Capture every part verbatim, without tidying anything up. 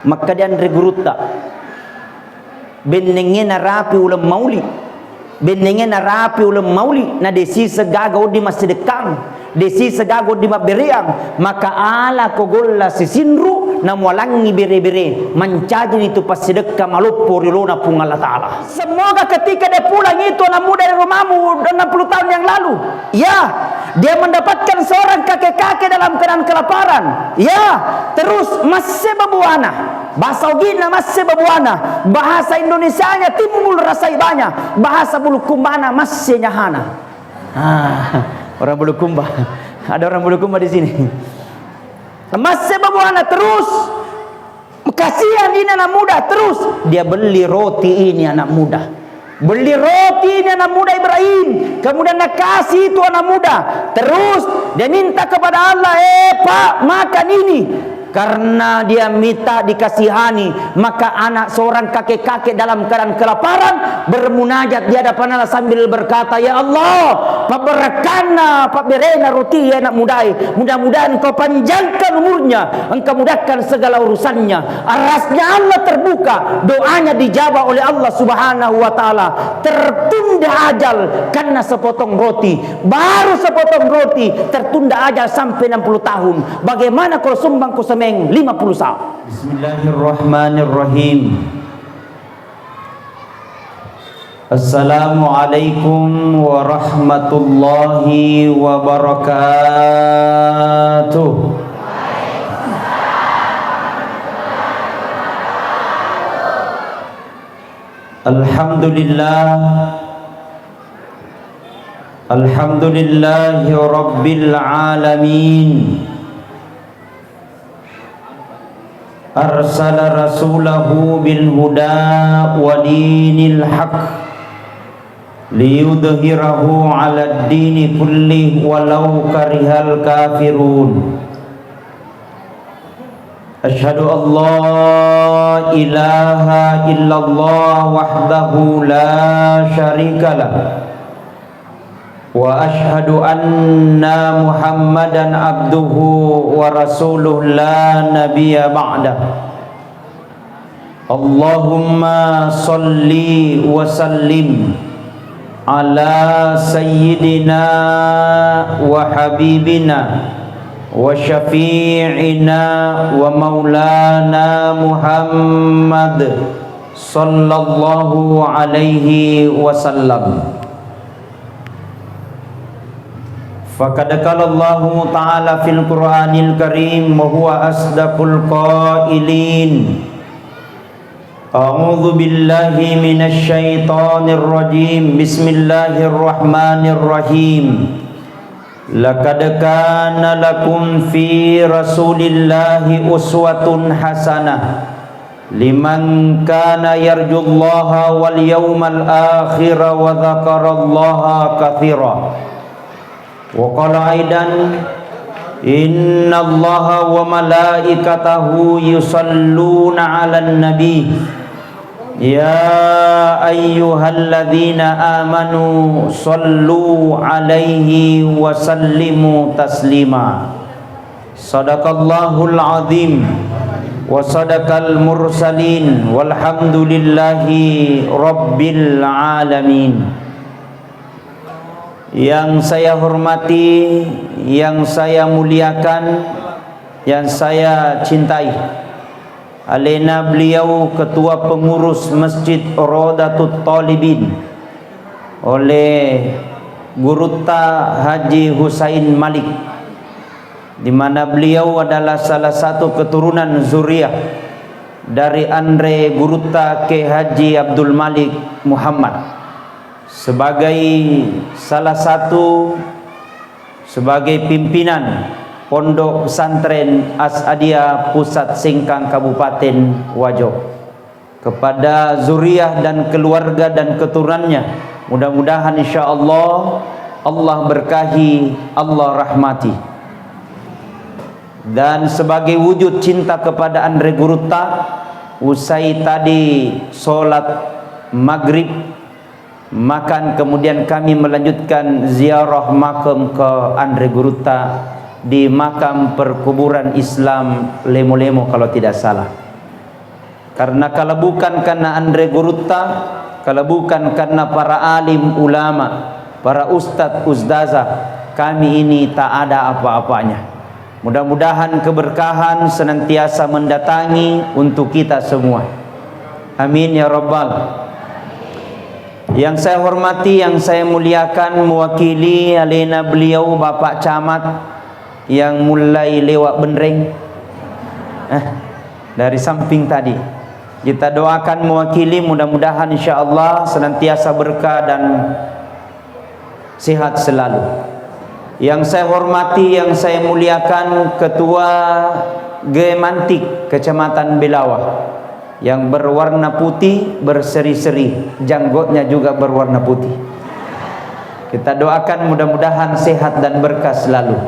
Makkeda anre gurutta, bennengnge narapi uleng mauli, bennengnge narapi uleng mauli, na desiseng gaga wedding massedekkang, desiseng gaga wedding mabbereang, maka alako golla sisinru, namualangngi bere-bere, mancajini tu passidekka maloppo ri olona Puang Allah Ta'ala. Semoga ketika dia pulang itu anak muda dari rumahmu enam puluh tahun yang lalu, ya, dia mendapatkan seorang kakek-kakek dalam keadaan kelaparan. Ya, terus masse babuana. Bahasa Ogina masse babuana. Bahasa Indonesianya timbul rasa ibanya. Bahasa Bulukumbana masse nyahana. Ah, orang Bulukumba. Ada orang Bulukumba di sini. Masse babuana terus. Kasihan ini anak muda, terus dia beli roti ini anak muda. Beli roti ini anak muda Ibrahim, kemudian nakasih itu anak muda. Terus dia minta kepada Allah, "Eh, Pak, makan ini." Karena dia minta dikasihani, maka anak seorang kakek-kakek dalam keadaan kelaparan bermunajat di hadapan Allah sambil berkata, "Ya Allah, pabberekkanna, pabberena roti ya anak mudae. Mudah-mudahan Engkau panjangkan umurnya, Engkau mudahkan segala urusannya." Arasnya Allah terbuka, doanya dijawab oleh Allah Subhanahu wa Ta'ala. Tertunda ajal karena sepotong roti, baru sepotong roti, tertunda ajal sampai enam puluh tahun. Bagaimana kalau sumbang kusemeng lima puluh sa? Bismillahirrahmanirrahim. Assalamualaikum warahmatullahi wabarakatuh. Alhamdulillah. Alhamdulillahi rabbil alamin. Arsala rasulahu bil huda wa dinil haq liyudhhirahu 'alad dini kullih walau karihal kafirun. Asyhadu an la ilaha illallah wahdahu la syarikalah. Wa asyhadu anna Muhammadan abduhu wa rasuluh la nabiyya ba'dah. Allahumma shalli wa sallim ala sayyidina wa habibina wa syafi'ina wa maulana Muhammad sallallahu alaihi wasallam. Faqad qala Allahu ta'ala fil Qur'anil Karim wa huwa asdaqul qailin. A'udzu billahi minasy syaithanir rajim. Bismillahirrahmanirrahim. Laqad kana lakum fi Rasulillahi uswatun hasanah liman kana yarjullaha wal yawmal akhira wa dzakarallaha katsira. Wa qala aidan, innallaha wa malaikatahu yusalluna 'alan nabi. Ya ayyuhalladzina amanu sallu 'alaihi wa sallimu taslima. Sadaqallahul azim wa sadaqal mursalin walhamdulillahi rabbil alamin. Yang saya hormati, yang saya muliakan, yang saya cintai, alena beliau Ketua Pengurus Masjid Rodatut Talibin, oleh Gurutta Haji Husain Malik, di mana beliau adalah salah satu keturunan zuriat dari anre Gurutta Kiai Haji Abdul Malik Muhammad, sebagai salah satu, sebagai pimpinan Pondok Pesantren As'adiyah Pusat Sengkang Kabupaten Wajo. Kepada zuriat dan keluarga dan keturunannya, mudah-mudahan insya Allah, Allah berkahi, Allah rahmati. Dan sebagai wujud cinta kepada anre Gurutta, usai tadi sholat maghrib, makan, kemudian kami melanjutkan ziarah makam ke anre Gurutta di makam perkuburan Islam Lemo-Lemo kalau tidak salah. Karena kalau bukan karena Andre Gurutta, kalau bukan karena para alim ulama, para ustadz ustazah, kami ini tak ada apa-apanya. Mudah-mudahan keberkahan senantiasa mendatangi untuk kita semua. Amin ya rabbal. Yang saya hormati, yang saya muliakan, mewakili alena beliau Bapak Camat yang mulai lewat Benreng, eh, dari samping tadi. Kita doakan mewakili, mudah-mudahan insya Allah senantiasa berkah dan sehat selalu. Yang saya hormati, yang saya muliakan, Ketua Gemantik Kecamatan Belawa yang berwarna putih, berseri-seri, janggotnya juga berwarna putih. Kita doakan mudah-mudahan sehat dan berkah selalu.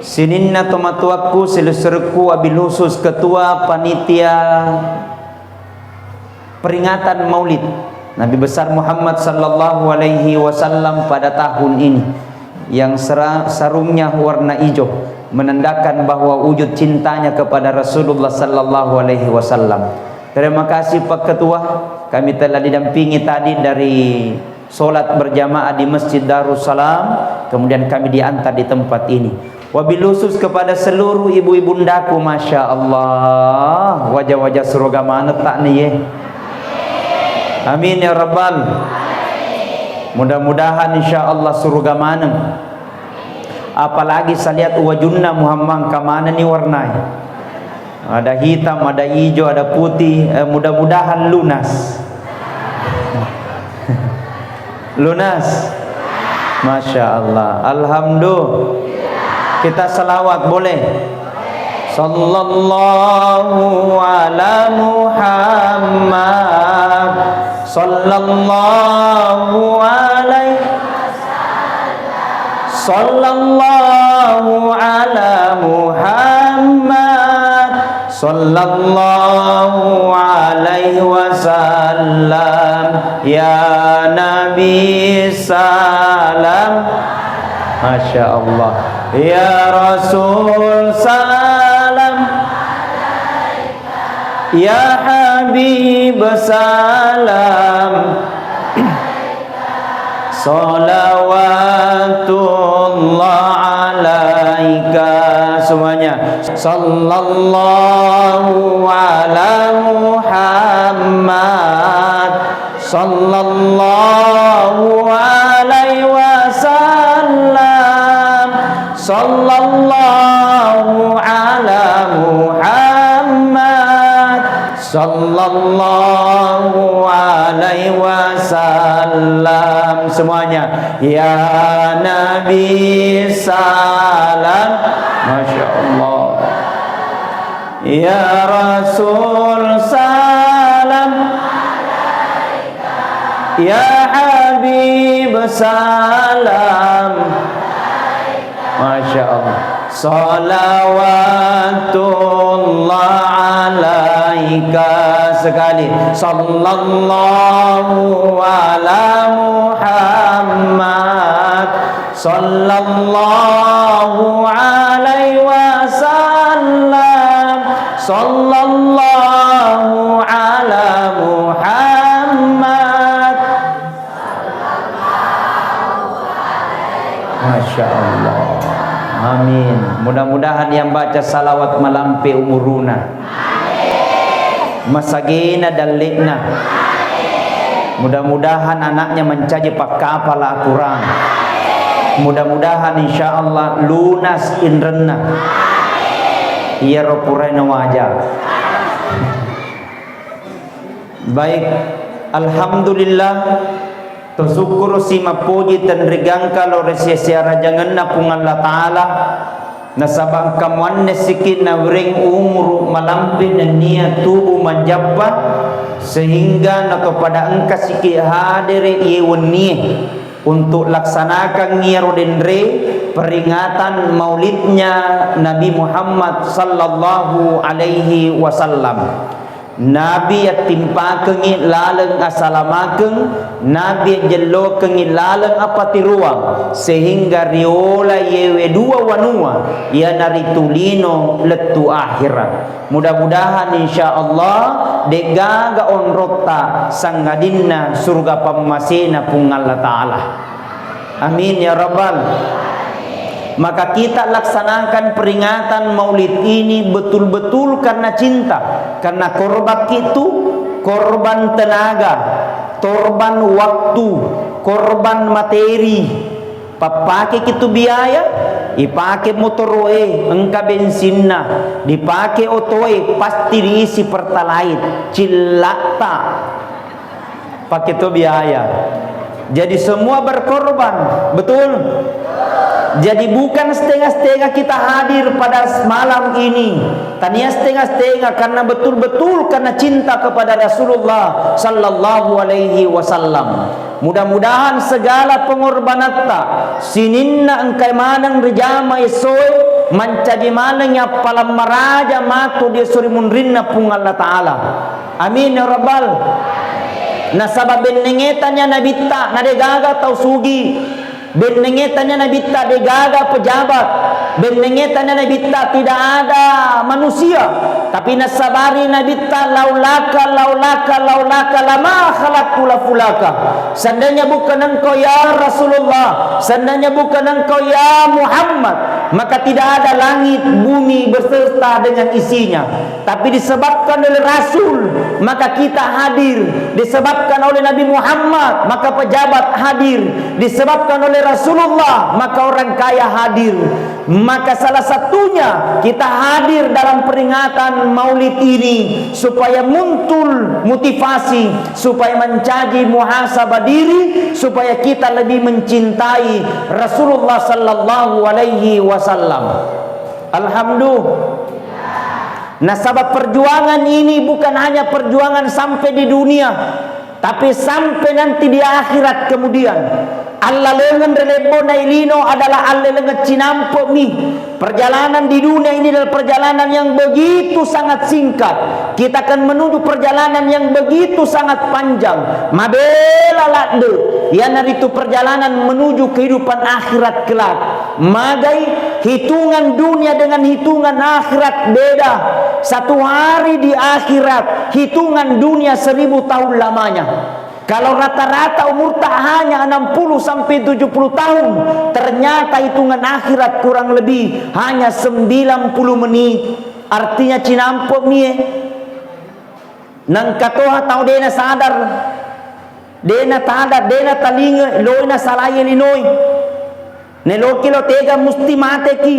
Sininna tomatoakku, silusurukku, wabil khusus Ketua Panitia Peringatan Maulid Nabi Besar Muhammad sallallahu alaihi wasallam pada tahun ini, yang sera-, sarungnya warna hijau, menandakan bahwa wujud cintanya kepada Rasulullah sallallahu alaihi wasallam. Terima kasih Pak Ketua, kami telah didampingi tadi dari sholat berjamaah di Masjid Darussalam, kemudian kami diantar di tempat ini. Wabil khusus kepada seluruh ibu-ibundaku, Masya Allah, wajah-wajah surga maneng tak nih ye. Amin ya rabbal. Mudah-mudahan insya Allah surga maneng. Apalagi saya lihat wajunna Muhammad kemana nih warnai. Ada hitam, ada hijau, ada putih. Eh, mudah-mudahan lunas. Lunas. Masya Allah. Alhamdulillah. Kita salawat boleh? Sallallahu ala Muhammad. Sallallahu alaihi Sallallahu ala Muhammad, sallallahu alaihi wasallam. Ya Nabi salam. Masya Allah. Ya Rasul salam. Ya Habib salam. Salawatullah alaika. Semuanya. Sallallahu ala Muhammad. Sallallahu alaihi wasallam. Sallallahu ala Muhammad. Sallallahu alaihi wasallam. Semuanya. Ya Nabi salam. Masya Allah. Ya Rasul salam. Ya Habib salam. Masya Allah. Salawatullah alaika. Sekali. Sallallahu ala Muhammad. Sallallahu alaihi wasallam. Sallallahu ala Muhammad. Masya Allah. Amin. Mudah-mudahan yang baca salawat malampe umuruna. Masagena dalle'na. Mudah-mudahan anaknya mencaji pakkapala Al-Quran. Mudah-mudahan insya Allah lunas inrenna. Iyaro puraina waja. Baik, alhamdulillah, tosukkuru si mappoji tenrigangka lao ri sesena arajangenna Puang Allah Ta'ala, nasaba engka muanne siki nawereng umuru malampe nennia tubu manjappa, sehingga natopada engka siki hadere iye wennie untuk laksanakan iyaro denre peringatan maulidnya Nabi Muhammad sallallahu alaihi wasallam. Nabi yattimpakengngi laleng asalamakeng, Nabi yajjellokengngi laleng apatiroang, sehingga riola yewe dua wanua, iyanaritu lino lettu akhera. Mudah-mudahan, insya Allah, de'gaga onrotta sangadinna suruga pammasena Puang Allah Ta'ala. Amin ya rabbal. Maka kita laksanakan peringatan Maulid ini betul-betul karena cinta, karena korban itu, korban tenaga, korban waktu, korban materi. Pappake kitu biaya, ipake motoroe, engka bensinna, dipake otoe, pasti diisi pertalite, cillatta. Pakai to biaya. Jadi semua berkorban, betul? Jadi bukan setengah-setengah kita hadir pada malam ini. Tania setengah-setengah karena betul-betul karena cinta kepada Rasulullah sallallahu alaihi wasallam. Mudah-mudahan segala pengorbanatta sininna engkai maneng rijama essoe mancaji maneng yappalang maraja matu di esso ri munrinna Puang Allah Ta'ala. Amin ya rabbal. Nasaba bennengeta nia nabitta na degaga tau sugi. Bennengeta nia nabitta degaga pejabat. Bennengeta nia nabitta tidak ada manusia. Tapi nasabari nabitta laulaka, laulaka, laulaka lama khalaqtu lafulaka. Seandainya bukan engkau ya Rasulullah, seandainya bukan engkau ya Muhammad, maka tidak ada langit bumi beserta dengan isinya. Tapi disebabkan oleh Rasul, maka kita hadir. Disebabkan oleh Nabi Muhammad, maka pejabat hadir. Disebabkan oleh Rasulullah, maka orang kaya hadir. Maka salah satunya kita hadir dalam peringatan Maulid ini supaya muncul motivasi, supaya mencaji muhasabah diri, supaya kita lebih mencintai Rasulullah sallallahu alaihi wasallam. Alhamdulillah. Nasaba perjuangan ini bukan hanya perjuangan sampai di dunia, tapi sampai nanti di akhirat kemudian. Allalengeng ri lebbona lino adalah allalengeng cinampe'mi. Perjalanan di dunia ini adalah perjalanan yang begitu sangat singkat. Kita akan menuju perjalanan yang begitu sangat panjang. Mabela ladde, iyanaritu perjalanan menuju kehidupan akhirat kelak. Magai hitungan dunia dengan hitungan akhirat beda. Satu hari di akhirat, hitungan dunia seribu tahun lamanya. Kalau rata-rata umurta hanya enam puluh sampai tujuh puluh tahun, ternyata hitungan akhirat kurang lebih hanya sembilan puluh menit. Artinya cinampe' mie. Nengka toha tau dena sadar, dena tada, dena talinga, loi nasalai linoe. Neloki lo tega musti mateki.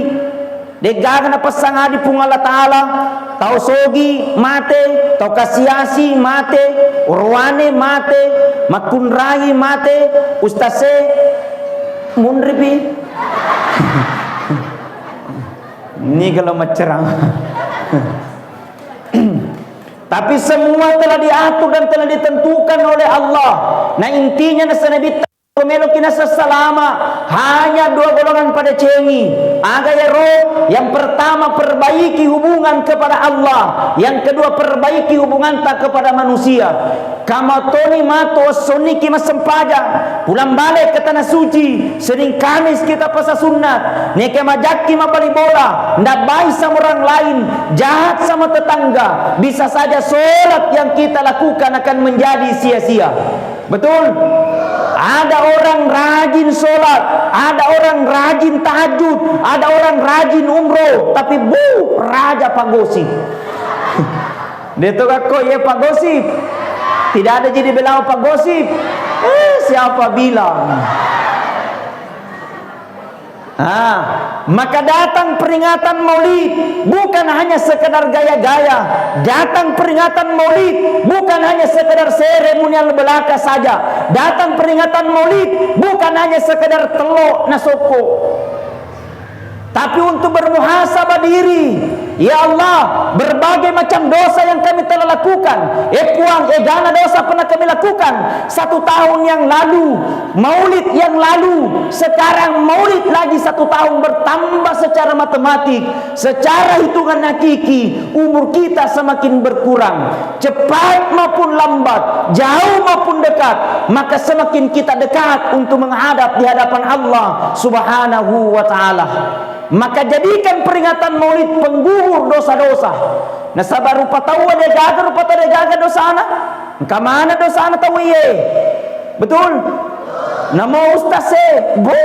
De'gaga napessangadi Puang Allah Ta'ala, tau sogi mate, tau kasiasi mate, orowane mate, makkunrai mate, ustase munripi. Niga lo maccerang. Tapi semua telah diatur dan telah ditentukan oleh Allah. Nah, intinya nasa Nabitta meloki nasa salama, hanya dua golongan pada cengi. Aga yaro? Yang pertama, perbaiki hubungan kepada Allah. Yang kedua, perbaiki hubunganta kepada manusia. Kamatoni matu essonniki massempajang, pulang balik ke tanah suci, Senin Kamis kita puasa sunat, neke majakki mabali bola, ndak baik sama orang lain, jahat sama tetangga, bisa saja sholat yang kita lakukan akan menjadi sia-sia. Betul? Ada orang rajin sholat, ada orang rajin tahajud, ada orang rajin umroh, tapi bu, raja pagosip. Deto gakko ye pagosip. Tidak ada jadi belawa pagosip. Eh, siapa bilang? Ah, maka datang peringatan Maulid bukan hanya sekedar gaya-gaya. Datang peringatan Maulid bukan hanya sekedar seremonial belaka saja. Datang peringatan Maulid bukan hanya sekedar tello nasoko. Tapi untuk bermuhasabah diri, ya Allah, berbagai macam dosa yang kami telah lakukan. lakukan. Eh Puang, egana dosa pernah kami lakukan satu tahun yang lalu, maulid yang lalu, sekarang maulid lagi satu tahun bertambah secara matematik, secara hitungan hakiki, umur kita semakin berkurang. Cepat maupun lambat, jauh maupun dekat, maka semakin kita dekat untuk menghadap di hadapan Allah Subhanahu wa Ta'ala. Maka jadikan peringatan maulid penggugur dosa-dosa. Nasaba rupa tau de gaga, rupa tau de gaga dosana. Engka mana dosana tau iye? Betul? Namo ustaz e, bu.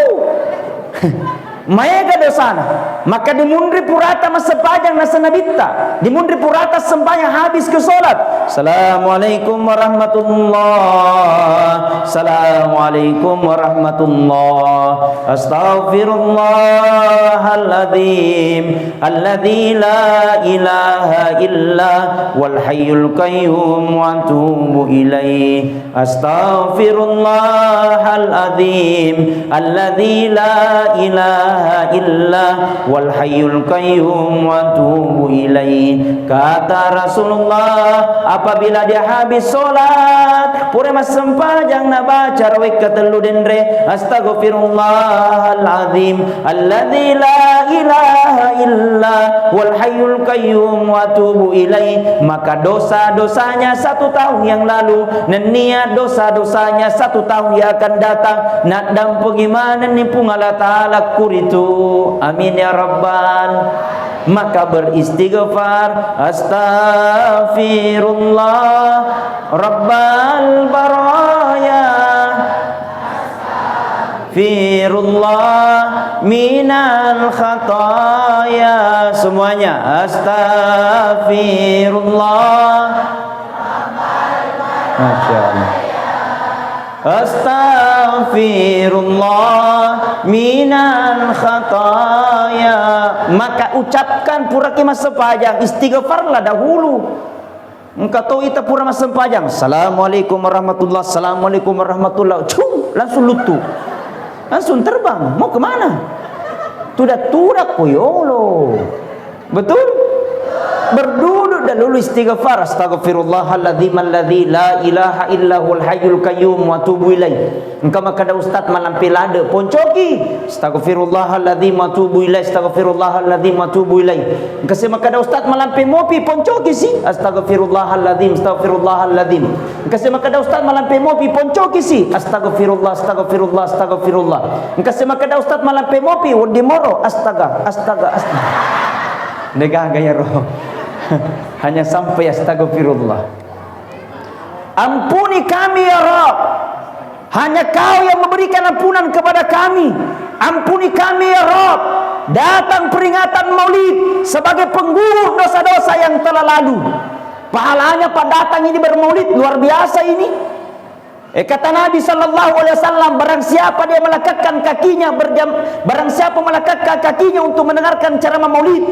Maega dosana. Maka dimunri purata massempajang nasa nabitta. Dimunri purata sempajang habis ke salat. Assalamualaikum warahmatullah. Assalamualaikum warahmatullah. Astaghfirullahaladzim. Alladzi la ilaha illa wal hayyul qayyum wa atubu ilaih. Astaghfirullahaladzim. Alladzi la ilaha illa wal hayyul qayyum wa atubu ilaih. Kata Rasulullah, apabila dia habis sholat, pura massempajang nabaca rawekka tellu denre, astaghfirullahaladzim, alladzi la ilaha illa wal hayyul qayyum wa atubu ilaih, maka dosa-dosanya satu tahun yang lalu, nennia dosa-dosanya satu tahun yang akan datang, naddampengi manenni Puang Allah Ta'ala kuritu. Amin ya rabbal. Maka beristighfar, astaghfirullah rabbal baraya. Firullah minal khataya. Semuanya, astaghfirullah. Masya Allah. Astaghfirullah minal khataya. Maka ucapkan puraki massempajang, istighfarlah dahulu. Engka to ita pura massempajang, "Assalamualaikum warahmatullah, assalamualaikum warahmatullah." Cung, langsung luttu. Langsung terbang. Mau kemana? Tudak-tudak ko yolo. Betul? Berduduk dahulu istighfar. Astaghfirullahaladzim alladzi la ilaha illa huwal hayyul qayyum wa atubu ilaih. Engka makkeda ustaz malampe lade, poncoki. Astaghfirullahaladzim wa atubu ilaih, astaghfirullahaladzim wa atubu ilaih. Engka si makkeda ustaz malampe mopi, poncoki si. Astaghfirullahaladzim, astaghfirullahaladzim. Engka si makkeda ustaz malampe mopi, poncoki si. Astaghfirullah, astaghfirullah, astaghfirullah. Engka si makkeda ustaz malampe mopi, wedding moro, astaga, astaga, astaga. Degaga yaro. Hanya sampai astaghfirullah. Ampuni kami ya Rabb. Hanya Kau yang memberikan ampunan kepada kami. Ampuni kami ya Rabb. Datang peringatan Maulid sebagai penggugur dosa-dosa yang telah lalu. Pahalanya Pak datang ini bermaulid luar biasa ini. Eh, kata Nabi sallallahu alaihi wasallam, barang siapa dia melekatkan kakinya berjam-, barang siapa melekatkan kakinya untuk mendengarkan ceramah Maulid,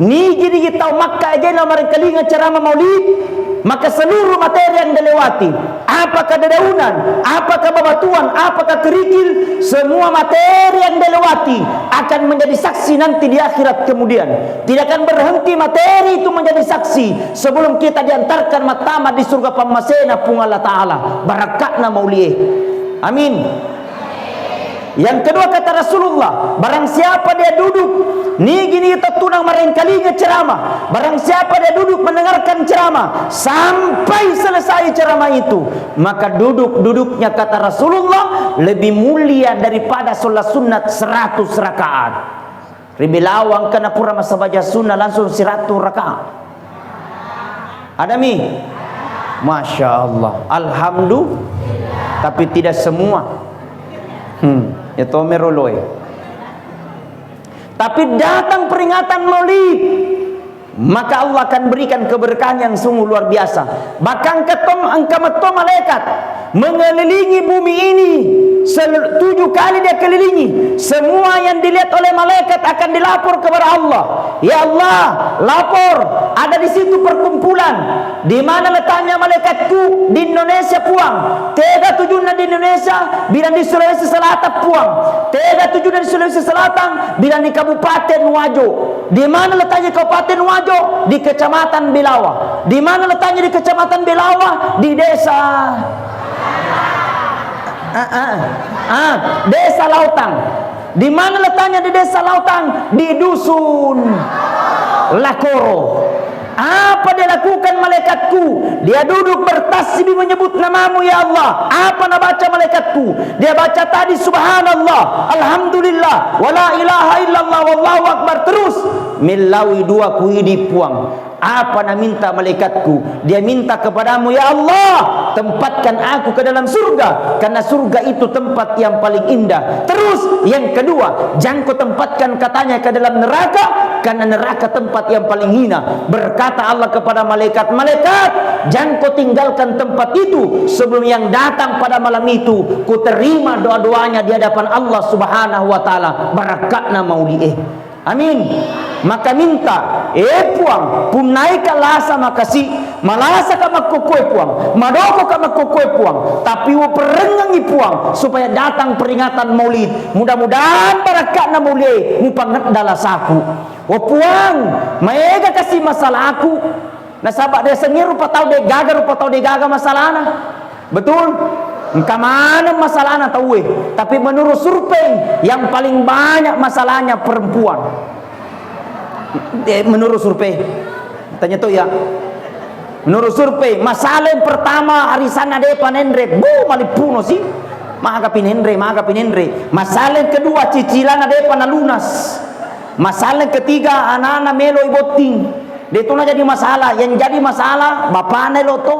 nigi-nigi tau Makkah aja na marengkalinga ceramah Maulid, maka seluruh materi yang dilewati, apakah dedaunan, apakah babatuan, apakah kerikil, semua materi yang dilewati akan menjadi saksi nanti di akhirat kemudian. Tidak akan berhenti materi itu menjadi saksi sebelum kita diantarkan mattama di surga pammasena Puang Allah Ta'ala. Barakatna maulie. Amin. Yang kedua kata Rasulullah, barang siapa dia duduk, nigi-nigi tettunang marengkalinga ceramah, barang siapa dia duduk mendengarkan ceramah sampai selesai ceramah itu, maka duduk-duduknya kata Rasulullah lebih mulia daripada sholat sunat seratus rakaat. Ri Bilawang kana pura massabaja sunna langsung siratu rakaat. Ada mi? Masya Allah. Alhamdulillah. Tapi tidak semua. Hmm. Ya to mero loe. Tapi datang peringatan Maulid. Maka Allah akan berikan keberkahan yang sungguh luar biasa. Bahkan ketom-, engka metto malaikat mengelilingi bumi ini. Sel-, tujuh kali dia kelilingi. Semua yang dilihat oleh malaikat akan dilapor kepada Allah. Ya Allah, lapor, ada di situ perkumpulan Pulang, di mana letaknya malaikatku? Di Indonesia, Puang. Tega tujunna di Indonesia? Bilang di Sulawesi Selatan, Puang. Tega tujunna di Sulawesi Selatan? Bilang di Kabupaten Wajo. Di mana letaknya Kabupaten Wajo? Di Kecamatan Belawa. Di mana letaknya di Kecamatan Belawa? Di desa, ah, ah, ah, Desa Lautang. Di mana letaknya di Desa Lautang? Di Dusun Lakoro. Apa dia lakukan malaikatku? Dia duduk bertasbih menyebut namamu, ya Allah. Apa nabaca malaikatku? Dia baca tadi, "Subhanallah, alhamdulillah, wala ilaha illallah, wallahu akbar." Terus, mellaui dua kuidi, Puang. Apa naminta malaikatku? Dia minta kepadamu, "Ya Allah, tempatkan aku ke dalam surga, karena surga itu tempat yang paling indah." Terus, yang kedua, "Jangko tempatkan," katanya, "ke dalam neraka, karena neraka tempat yang paling hina." Berkata Allah kepada malaikat, "Malaikat, jangko tinggalkan tempat itu sebelum yang datang pada malam itu kuterima doa-doanya di hadapan Allah Subhanahu wa Ta'ala." Barakatna mauli'e. Amin. Maka minta, "Eh Puang, punnaika lasa makasi, malasaka makkokkoe Puang, madokoka makkokkoe Puang, tapi uperrengengi Puang supaya datang peringatan Maulid. Mudah-mudahan barakatna Maulid mupangedda lasaku." Oh Puang, maega kasi masalaku. Nasaba riasengnge rupa tau degaga, rupa tau degaga masalana. Betul? Engka maneng masalana tauwe, tapi menurut survei yang paling banyak masalahnya perempuan. Eh, menurut survei. Tanya to ya. Menurut survei, masalah yang pertama arisanna depa nenre, bu, malippuno si. Maga pinenre, maga pinenre. Masalah yang kedua, cicilanna depa nalunas. Masalah yang ketiga, anak-anak melo ibotting. De' tu na jadi masalah. Yang jadi masalah, bapakna lo to.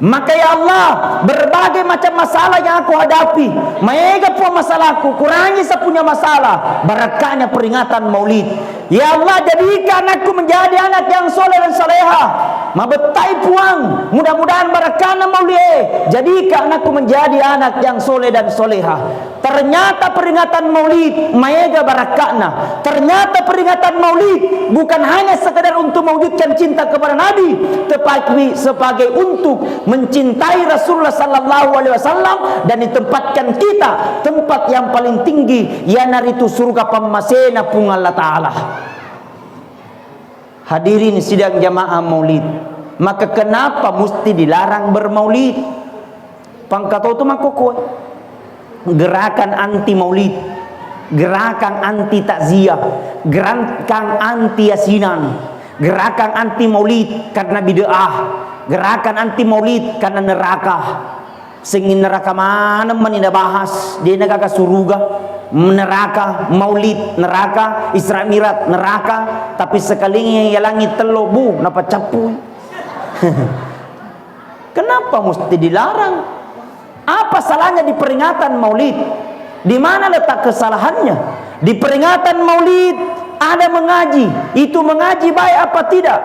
Maka ya Allah, berbagai macam masalah yang aku hadapi, maega Puang masalahku, kurangi sapunya masalah, barakahnya peringatan Maulid. Ya Allah, jadikan anakku menjadi anak yang soleh dan soleha. Mabettai Puang, mudah-mudahan barakahna Maulid, jadikan anakku menjadi anak yang soleh dan soleha. Ternyata peringatan Maulid maega barakakna. Ternyata peringatan Maulid bukan hanya sekedar untuk mewujudkan cinta kepada Nabi, tetapi sebagai untuk mencintai Rasulullah sallallahu alaihi wasallam dan ditempatkan kita tempat yang paling tinggi, iyanaritu surga pammasena Puang Allah Ta'ala. Hadirin sidang jamaah Maulid, maka kenapa mesti dilarang bermaulid? Pangkato tu makkokkoe. Gerakan anti maulid, gerakan anti takziah, gerakan anti yasinan, gerakan anti maulid karena bid'ah, gerakan anti maulid karena neraka. Senging neraka maneng mani nabahas, de' nagaga suruga, neraka, maulid, neraka, Isra Mi'raj, neraka, tapi sekalinya ya langit tello, bu, napacappui. Kenapa mesti dilarang? Apa salahnya di peringatan Maulid? Di mana letak kesalahannya? Di peringatan Maulid ada mengaji. Itu mengaji baik apa tidak?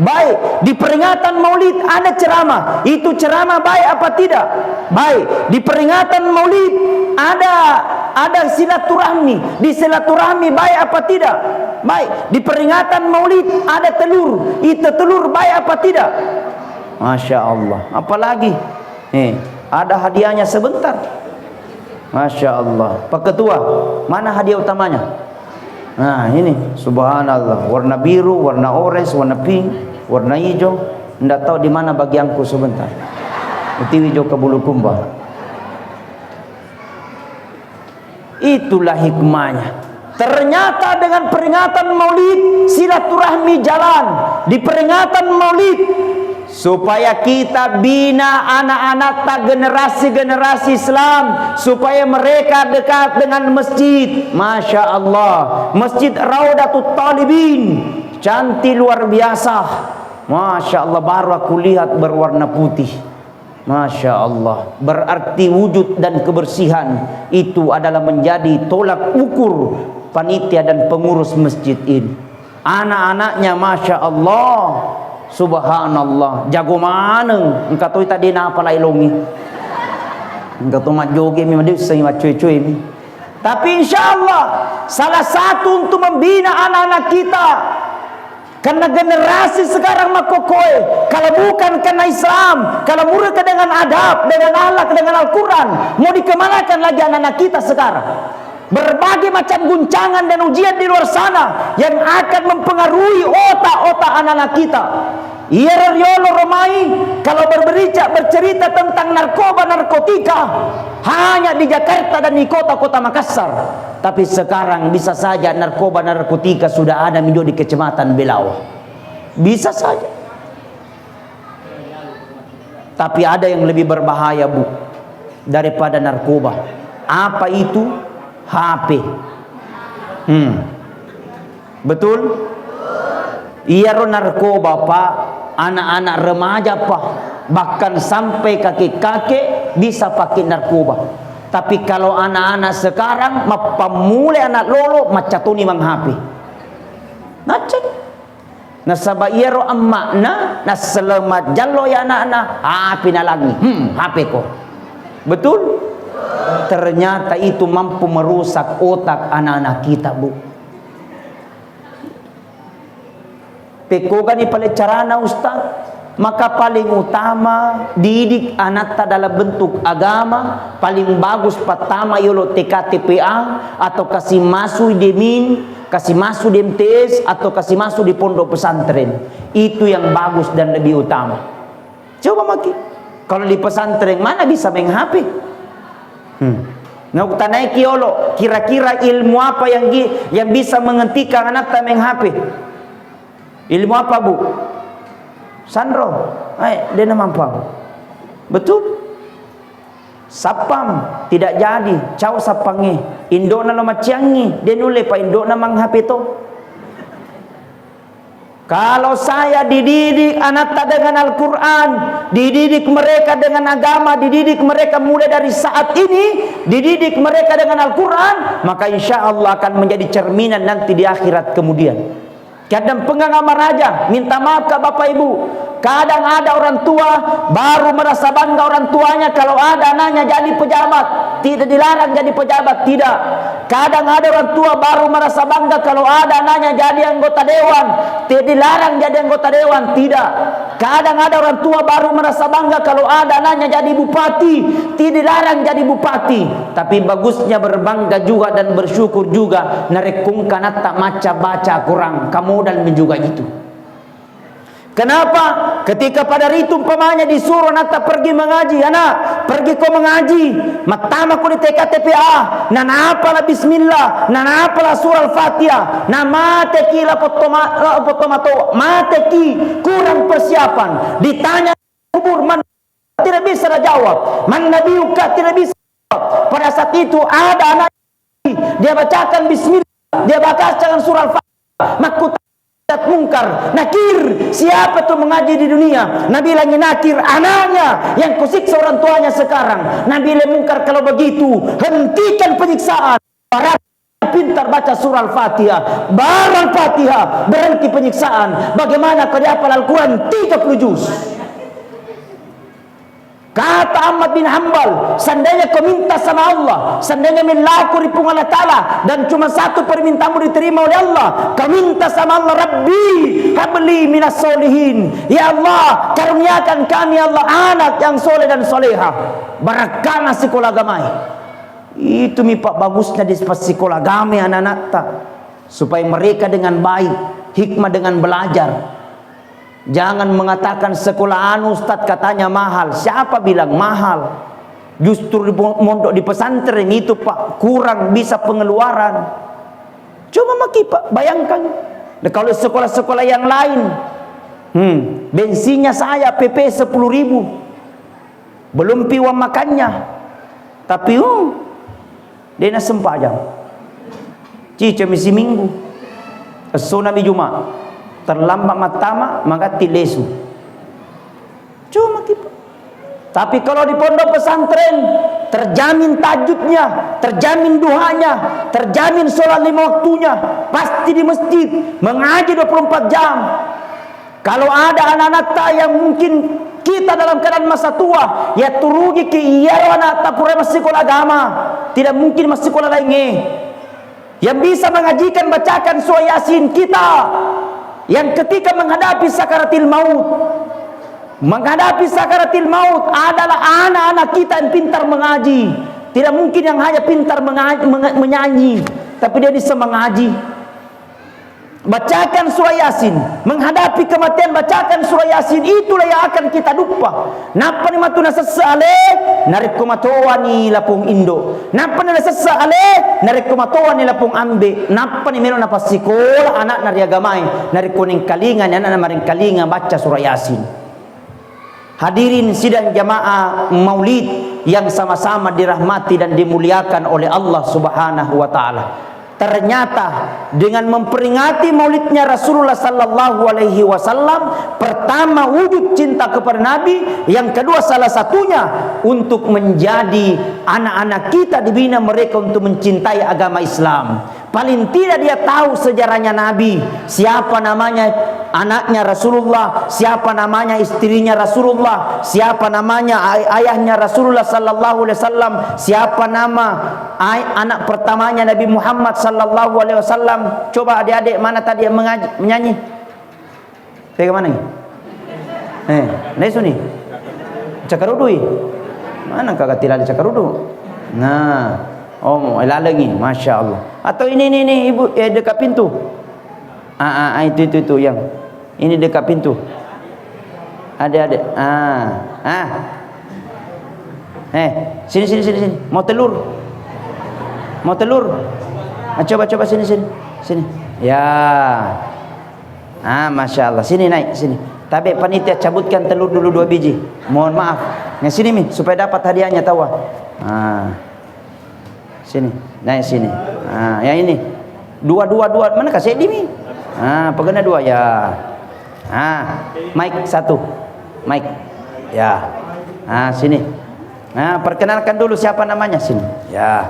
Baik. Di peringatan Maulid ada ceramah. Itu ceramah baik apa tidak? Baik. Di peringatan Maulid ada, ada silaturahmi. Di silaturahmi baik apa tidak? Baik. Di peringatan Maulid ada telur. Itu telur baik apa tidak? Masya Allah. Apalagi, eh, ada hadiahnya sebentar. Masya Allah. Pak Ketua, mana hadiah utamanya? Nah, ini, subhanallah. Warna biru, warna orange, warna pink, warna hijau. Ndak tahu di mana bagianku sebentar. Utiwi jo ke Bulukumba. Itulah hikmahnya. Ternyata dengan peringatan Maulid, silaturahmi jalan. Di peringatan Maulid, supaya kita bina anak-anak ta, generasi-generasi Islam, supaya mereka dekat dengan masjid. Masya Allah, Masjid Raudatut Talibin, cantik luar biasa. Masya Allah, baru aku lihat berwarna putih. Masya Allah, berarti wujud dan kebersihan itu adalah menjadi tolak ukur panitia dan pengurus masjid ini. Anak-anaknya, Masya Allah, subhanallah, jago maneng. Engka toi tadi napa lai longi. Engka to majjoge mi, madissengi maccoe-coe mi. Tapi insya Allah, salah satu untuk membina anak-anak kita, Karena generasi sekarang makkokkoe, kalau bukan karena Islam, kalau mereka dengan adab, dengan akhlak, dengan Al-Quran, mau dikemanakan lagi anak-anak kita sekarang? Berbagai macam guncangan dan ujian di luar sana yang akan mempengaruhi otak-otak anak-anak kita. Iyaro riolo romai, kalau berbicara, bercerita tentang narkoba, narkotika, hanya di Jakarta dan di kota-kota Makassar. Tapi sekarang bisa saja narkoba, narkotika sudah ada menjadi di Kecamatan Belawa. Bisa saja. Tapi ada yang lebih berbahaya, Bu, daripada narkoba. Apa itu? H P. Hmm. Betul? Iyaro narkoba, Pak, anak-anak remaja, Pak. Bahkan sampai kakek-kakek bisa pakai narkoba. Tapi kalau anak-anak sekarang, mappammulai anak lolo, maccatuni mang H P. Macca. Nasaba iyaro emma'na, nassele majjallo ya anakna, H P nalangi. Hmm, H P ko. Betul? Ternyata itu mampu merusak otak anak-anak kita, Bu. Pekkogani pale carana, Ustaz? Maka paling utama didik anatta dalam bentuk agama, paling bagus pertama yolo T K T P A atau kasih masuk demin, kasih masuk di M T S atau kasih masuk di pondok pesantren. Itu yang bagus dan lebih utama. Coba maki, kalau di pesantren mana bisa main H P? Hmm. Nah, utanaiki yolo, kira-kira ilmu apa yang gi- yang bisa menghentikan anatta main H P? Ilmu apa, Bu? Sanro. Eh, de' namampang. Betul? Sappang, tidak jadi. Cau sappangnge. Indo'na lo maciangngi, de' nulle pa indo'na mang H P to. Kalau saya dididik anatta dengan Al-Quran, dididik mereka dengan agama, dididik mereka mulai dari saat ini, dididik mereka dengan Al-Quran, maka insya Allah akan menjadi cerminan nanti di akhirat kemudian. Kadang pengang maraja, minta maaf ke Bapak Ibu. Kadang ada orang tua baru merasa bangga orang tuanya kalau ada anaknya jadi pejabat. Tidak dilarang jadi pejabat, tidak. Kadang ada orang tua baru merasa bangga kalau ada anaknya jadi anggota dewan. Tidak dilarang jadi anggota dewan, tidak. Kadang ada orang tua baru merasa bangga kalau ada anaknya jadi bupati. Tidak dilarang jadi bupati. Tapi bagusnya berbangga juga dan bersyukur juga narekko engka anatta macca baca Quran, kamodal mi juga itu. Kenapa? Ketika pada ritu umpamanya disuruh anatta pergi mengaji, "Anak, pergi ko mengaji, mattama ko di T K T P A, nanapala bismillah, nanapala surah Al-Fatihah, namateki lapotto ma-, lapotto mato, mateki kurang persiapan." Ditanya kubur, man tidak bisa dijawab. Man nabiyuka tidak bisa. Pada saat itu ada anak, dia bacakan bismillah, dia bacakan surah Al-Fatihah. Makkutana Mungkar, Nakir, siapa tuh mengaji di dunia? Nabi bilang, Nakir, anaknya yang kusiksa orang tuanya sekarang. Nabi bilang, Mungkar, kalau begitu hentikan penyiksaan. Pintar baca surah Al-Fatihah, baru Al-Fatihah berhenti penyiksaan. Bagaimana kau dihafal Al-Quran tiga puluh juz? Kata Ahmad bin Hambal, seandainya kau minta sama Allah, seandainya melaku ri Puang Allah Ta'ala, dan cuma satu permintaanmu diterima oleh Allah, kau minta sama Allah, Rabbi, habli minas solihin. Ya Allah, karuniakan kami, ya Allah, anak yang soleh dan soleha. Barakkana sikola agamai. Itu mi pabbagusna di passikola agama anak-anakta, supaya mereka dengan baik, hikmah dengan belajar. Jangan mengatakan sekolah anu, Ustaz, katanya mahal. Siapa bilang mahal? Justru di po-, mondok di pesantren itu, Pak, kurang bisa pengeluaran. Coba maki, Pak, bayangkan. Nah, kalau sekolah-sekolah yang lain, hmm, bensinnya saya P P sepuluh ribu. Belum pi uang makannya. Tapi, uh, de' nasempajang. Cicami siminggu. Essona mi Juma'. Terlambat mattama, magatti lesu. Cuma kita. Tapi kalau di pondok pesantren, terjamin tahajudnya, terjamin duhanya, terjamin sholat lima waktunya, pasti di masjid, mengaji dua puluh empat jam. Kalau ada anak-anakta yang mungkin kita dalam keadaan masa tua, ya turugi ki iyaro anakta pura massikola agama, tidak mungkin massikola laingnge. Yang bisa mengajikan, bacakan surah Yasin kita. Yang ketika menghadapi sakaratil maut, menghadapi sakaratil maut adalah anak-anak kita yang pintar mengaji. Tidak mungkin yang hanya pintar menga-, menga-, menyanyi, tapi dia bisa mengaji. Bacakan surah Yasin. Menghadapi kematian, bacakan surah Yasin. Itulah yang akan kita duppa. Nappani matu nasessa ale, narekko matoani lapong indo. Nappani nasessa ale, narekko matoani lapong ambe. Nappani melo napassikola anakna ri agamae. Narekko nengkalingani anakna, marengkalinga baca surah Yasin. Hadirin sidang jamaah maulid yang sama-sama dirahmati dan dimuliakan oleh Allah Subhanahu wa Ta'ala. Ternyata dengan memperingati maulidnya Rasulullah sallallahu alaihi wasallam, pertama wujud cinta kepada Nabi, yang kedua salah satunya untuk menjadi anak-anak kita, dibina mereka untuk mencintai agama Islam. Paling tidak dia tahu sejarahnya Nabi, siapa namanya anaknya Rasulullah, siapa namanya istrinya Rasulullah, siapa namanya ay-, ayahnya Rasulullah sallallahu alaihi wasallam, siapa nama ay-, anak pertamanya Nabi Muhammad sallallahu alaihi wasallam. Coba adik-adik mana tadi yang mengaji, menyanyi? Pega manengngi? Eh, naisuni? Cakaruddui? Mana kagak tilali cakarudu? Nah, oh, lalengi, masya Allah. Atau ini, ini, ini, ibu, eh, dekat pintu. Ah, ah, ah, itu, itu, itu, yang ini dekat pintu. Ada, ada. Ah, ah. Eh, sini, sini, sini, sini. Mau telur? Mau telur? Ah, coba, coba sini, sini. Sini. Ya. Ah, masya Allah. Sini naik, sini. Tapi panitia cabutkan telur dulu dua biji. Mohon maaf. Yang sini mi, supaya dapat hadiahnya tahu. Ah. Sini, naik sini. Ah, yang ini. Dua, dua, dua. Mana kasih di mi? Ah, pegana dua ya. Ah, mic satu. Mic. Ya. Ah, sini. Nah, perkenalkan dulu siapa namanya sini. Ya.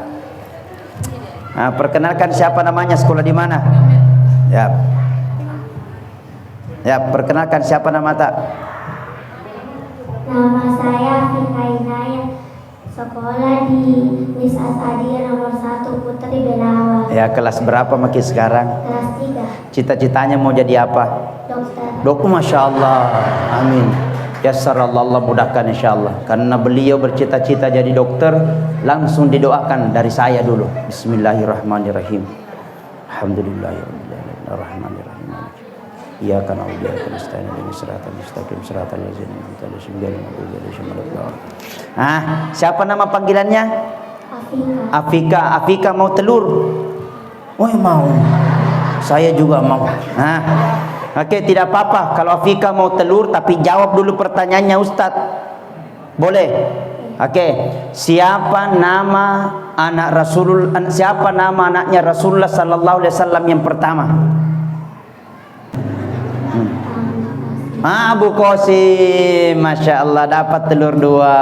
Nah, perkenalkan siapa namanya, sekolah di mana? Ya. Ya, perkenalkan siapa nama tak? Nama saya Fika Inayah, sekolah di Miss Asadi nomor satu Putri Benawa. Ya, kelas berapa maki sekarang? Kelas tiga. Cita-citanya mau jadi apa? Dokter. Dok, masya Allah. Amin. Yassarallah, Allah mudahkan insya Allah. Karena beliau bercita-cita jadi dokter, langsung didoakan dari saya dulu. Bismillahirrahmanirrahim. Alhamdulillahirabbil alamin. Arrahmanirrahim. Iyyaka na'budu wa iyyaka nasta'in. Ihdinas siratal mustaqim. Siratal ladzina an'amta 'alaihim ghairil maghdubi 'alaihim waladdallin. Ah, siapa nama panggilannya? Afika. Afika, Afika mau telur? Oh, mau. Saya juga mau. Nah. Oke, tidak apa-apa. Kalau Afika mau telur, tapi jawab dulu pertanyaannya Ustadz. Boleh? Oke. Siapa nama anak Rasulul-, an-, siapa nama anaknya Rasulullah sallallahu alaihi wasallam yang pertama? Hmm. Ah, Abu Qasim, masya Allah, dapat telur dua.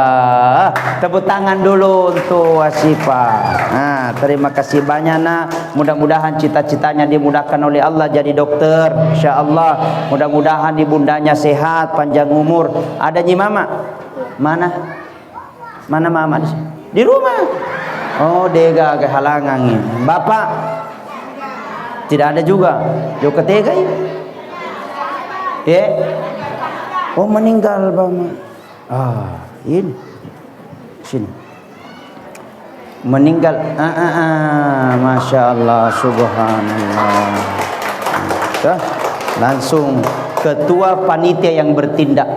Tepuk tangan dulu untuk Asifa. Nah, terima kasih banyak, Nak. Mudah-mudahan cita-citanya dimudahkan oleh Allah jadi dokter. Insya Allah. Mudah-mudahan ibundanya sehat, panjang umur. Ada Nyi Mama? Mana? Mana Mama di sini? Di rumah. Oh, dega aga halangangi. Bapak? Tidak ada juga. Joko tegai? Ya? Oh, meninggal Mama. Ah, ini. Sini. Meninggal. Ah, ah, ah. Masya Allah, subhanallah. Tuh, langsung ketua panitia yang bertindak.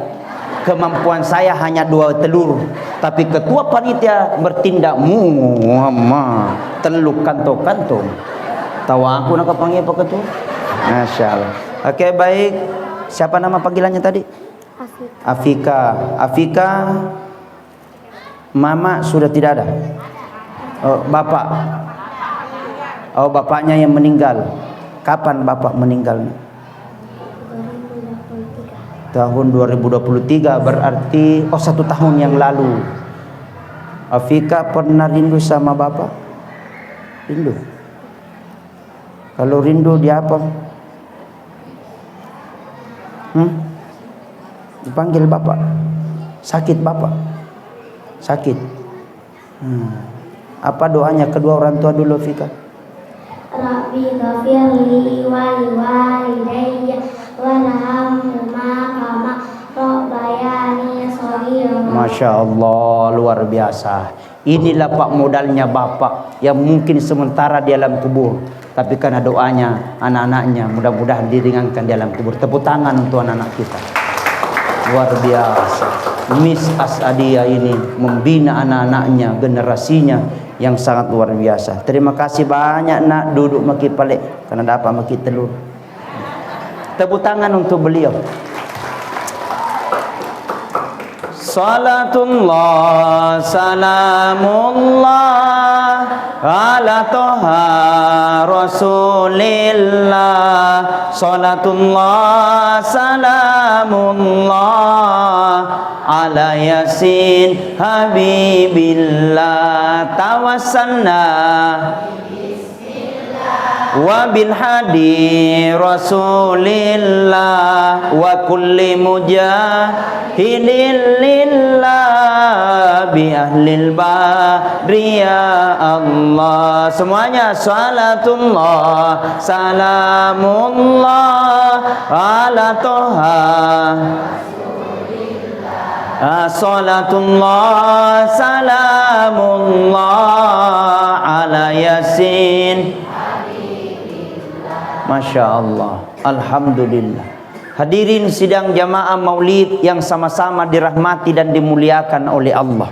Kemampuan saya hanya dua telur, tapi ketua panitia bertindak, Muhammad, tellu kanto-kanto. Tahu aku nak kepanggil apa ketua? Masya Allah. Oke, baik. Siapa nama panggilannya tadi? Afika. Afika. Afika, Mama sudah tidak ada. Oh, Bapak. Oh, bapaknya yang meninggal. Kapan Bapak meninggal? Tahun dua ribu dua puluh tiga, berarti, oh, satu tahun yang lalu. Afika pernah rindu sama Bapak? Rindu. Kalau rindu diapa? Hmm? Dipanggil Bapak. Sakit Bapak. Sakit. Hmm. Apa doanya kedua orang tua dulu, Fika? Rabbi ghafirli wa liwalidayya وارحمهما كما ربياني صغيرا. Masya Allah, luar biasa. Inilah, Pak, modalnya bapak yang mungkin sementara di alam kubur, tapi karena doanya anak-anaknya, mudah-mudahan diringankan di alam kubur. Tepuk tangan untuk anak-anak kita. Luar biasa. Miss As'adiyah ini membina anak-anaknya, generasinya yang sangat luar biasa. Terima kasih banyak, Nak. Duduk maki pale, karena dapat maki telur. Tepuk tangan untuk beliau. Salatullah, salamullah, ala Toha Rasulillah. Salatullah, salamullah, ala Yasin Habibillah. Tawassalna. Wa bil hadi Rasulillah wa kulli mujahidin lillah bi ahlil badri ya Allah. Semuanya, salatullah, salamullah ala Toha. Ah, salatullah, salamullah ala Yasin. Masya Allah. Alhamdulillah. Hadirin sidang jamaah maulid yang sama-sama dirahmati dan dimuliakan oleh Allah.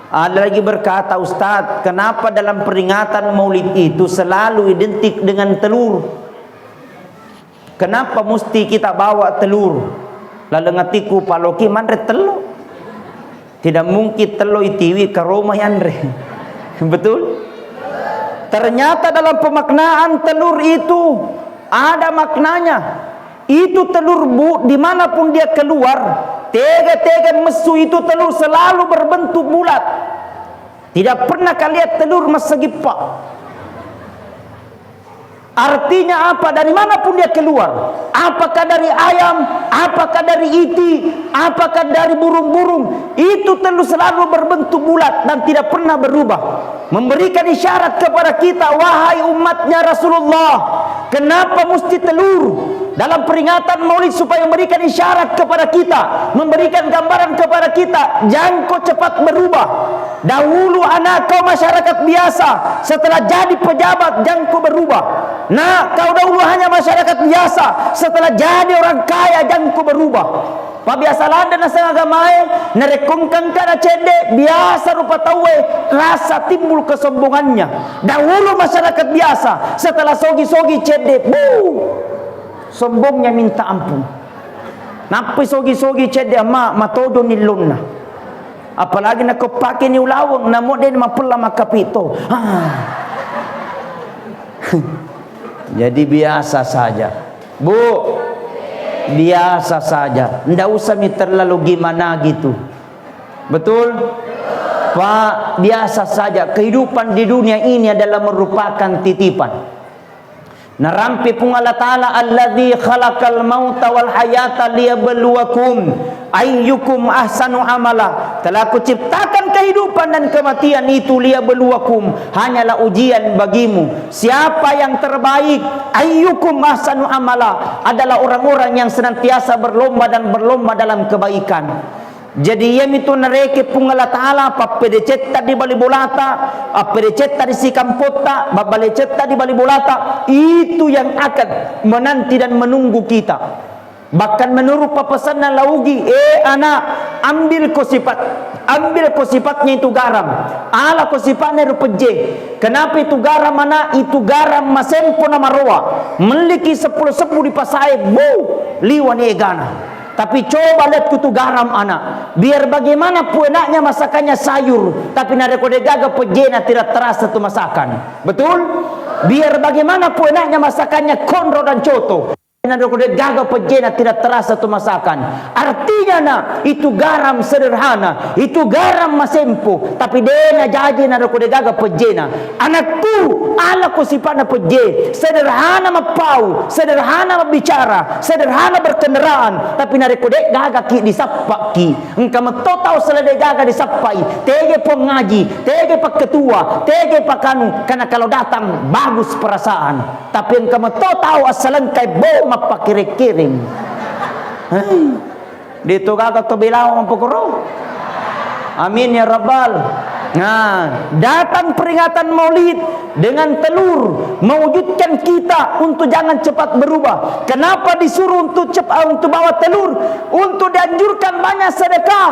Ada lagi berkata, "Ustadz, kenapa dalam peringatan maulid itu selalu identik dengan telur?" Kenapa mesti kita bawa telur? Laleng atiku, paloki manre tello. Tidak mungkin tello itiwi karoma yanre. Betul? Ternyata dalam pemaknaan telur itu ada maknanya. Itu telur, Bu, dimanapun dia keluar, tega-tega messu itu telur selalu berbentuk bulat. Tidak pernah kalian telur massagippa. Artinya apa? Dari manapun dia keluar, apakah dari ayam, apakah dari iti, apakah dari burung-burung, itu telur selalu berbentuk bulat dan tidak pernah berubah. Memberikan isyarat kepada kita, wahai umatnya Rasulullah, kenapa mesti telur dalam peringatan Maulid? Supaya memberikan isyarat kepada kita, memberikan gambaran kepada kita, jangko cepat berubah. Dahulu anak kau masyarakat biasa, setelah jadi pejabat, jangko berubah. Nak, kau dahulu hanya masyarakat biasa, setelah jadi orang kaya, jangko berubah. Pabiasa landa naseng agamae, narekko engka-engka na cedde, biasa rupa tauwe, rasa timbul kesombongannya. Dahulu masyarakat biasa, setelah sogi-sogi cedde, bu, sombongnya minta ampun. Nappai sogi-sogi cedde, amma, matodoni lonna. Apalagi nakko pakeni ulaweng, namo de mapella makkapito. Ah. Jadi biasa saja. Bu, biasa saja. Ndak usah mi terlalu gimana gitu. Betul? Pak, biasa saja. Kehidupan di dunia ini adalah merupakan titipan. Narampe Puang Allah Ta'ala, "Alladzi khalaqal mauta wal hayata liyabluwakum ayyukum ahsanu amala." Telah Kuciptakan kehidupan dan kematian itu liyabluwakum, hanyalah ujian bagimu. Siapa yang terbaik? Ayyukum ahsanu amala, adalah orang-orang yang senantiasa berlomba dan berlomba dalam kebaikan. Jadi, iyamitu narekeng Puang Allah Ta'ala, pappedecetta di bali bolata, appedecetta di sikampotta, babbalecetta di bali bolata, itu yang akan menanti dan menunggu kita. Bahkan menurut papasanna laugi, "Eh anak, ambil ko sifat, ambil ko sifatnya itu garam, ala ko sifatnya itu pejje." Kenapa itu garam, anak? Itu garam masempo na maroa. Melliki seppulo sebbu di pasae, bu, liwani egana. Tapi coba lihat kutu garam, anak. Biar bagaimana pun enaknya masakannya sayur, tapi narekko degaga pejjena tidak terasa tu masakan. Betul? Biar bagaimana pun enaknya masakannya konro dan coto, narekko degaga pejjena tidak terasa tu masakan. Artinya, nak, itu garam sederhana, itu garam masempo, tapi dena jaji narekko degaga pejjena. Anakku, ala ko sifatna pejje, sederhana mappau, sederhana mabbicara, sederhana berkendaraan, tapi narekko de'gagaki disappaki, engka metto tau sala de'gaga disappai, tege puang ngaji, tege pakketua, tege pakanu, karena kalau datang bagus perasaan, tapi engka metto tau assalengkai, bo, mappakereng-kereng. Hei, de to gaga to belawa mappokoro. Amin ya rabbal. Nah, datang peringatan Maulid dengan telur, mewujudkan kita untuk jangan cepat berubah. Kenapa disuruh untuk cepat, untuk bawa telur? Untuk dianjurkan banyak sedekah.